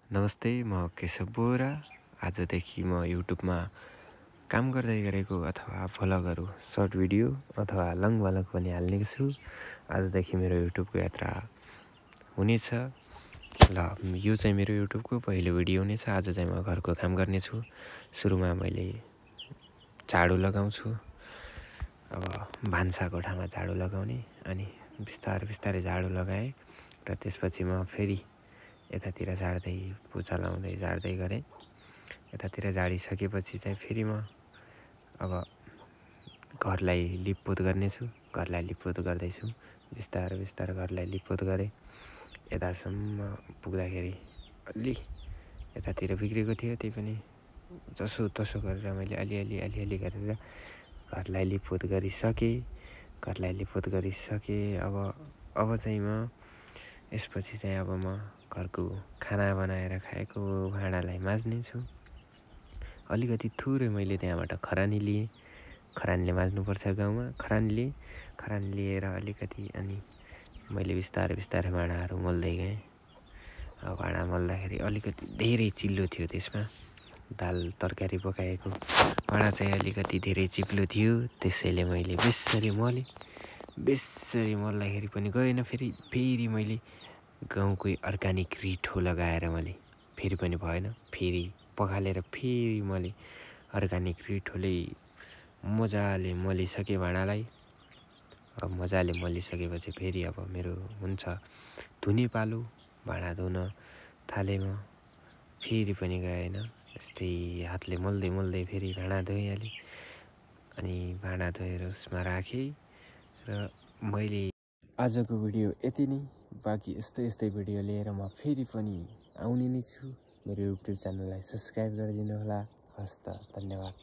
नमस्ते, म केशव बोरा। आजदेखि म युट्युबमा काम गर्दै गरेको अथवा भ्लगहरू, सर्ट भिडियो अथवा लङ भ्लग पनि हाल्ने छु। आजदेखि मेरो युट्युबको यात्रा हुनेछ। ल यो चाहिँ मेरो युट्युबको पहिलो भिडियो हुनेछ। आज चाहिँ म घरको काम गर्नेछु। सुरुमा मैले झाडु लगाउँछु। अब भान्सा कोठामा झाडु लगाउने, अनि बिस्तारै झाडु लगाएँ र त्यसपछि म फेरि यतातिर झार्दै पोचा लाउँदै झार्दै गरेँ। यतातिर झाडिसकेपछि चाहिँ फेरि म अब घरलाई लिपपोत गर्नेछु। घरलाई लिपपोत गर्दैछु। बिस्तारै घरलाई लिपपोत गरेँ। यतासम्म पुग्दाखेरि अलि यतातिर बिग्रेको थियो, त्यही पनि जसो तसो गरेर मैले अलिअलि गरेर घरलाई लिपपोत गरिसकेँ। अब चाहिँ म यसपछि चाहिँ अब म घरको खाना बनाएर खाएको भाँडालाई माझ्नेछु। अलिकति थोरै मैले त्यहाँबाट खरानी लिएँ। खरानीले माझ्नुपर्छ गाउँमा। खरानी लिएर अलिकति, अनि मैले बिस्तारै भाँडाहरू मोल्दै गएँ। अब भाँडा मोल्दाखेरि अलिकति धेरै चिल्लो थियो। त्यसमा दाल तरकारी पकाएको भाँडा चाहिँ अलिकति धेरै चिप्लो थियो। त्यसैले मैले बेस्सरी मोल्दाखेरि पनि गएन। फेरि मैले गाउँकै अर्ग्यानिक रिठो लगाएर मैले फेरि पनि भएन। फेरि पखालेर फेरि मैले अर्ग्यानिक रिठोले मजाले मोलिसकेँ भाँडालाई। अब मजाले मोलिसकेपछि फेरि अब मेरो हुन्छ धुने पालो। भाँडा धुन थालेँ म। फेरि पनि गएन। यस्तै हातले मोल्दै फेरि भाँडा धोइहालेँ। अनि भाँडा धोएर उसमा राखेँ। र मैले आजको भिडियो यति नै। बाँकी यस्तै भिडियो लिएर म फेरि पनि आउने नै छु। मेरो युट्युब च्यानललाई सब्सक्राइब गरिदिनु होला। हस्त, धन्यवाद।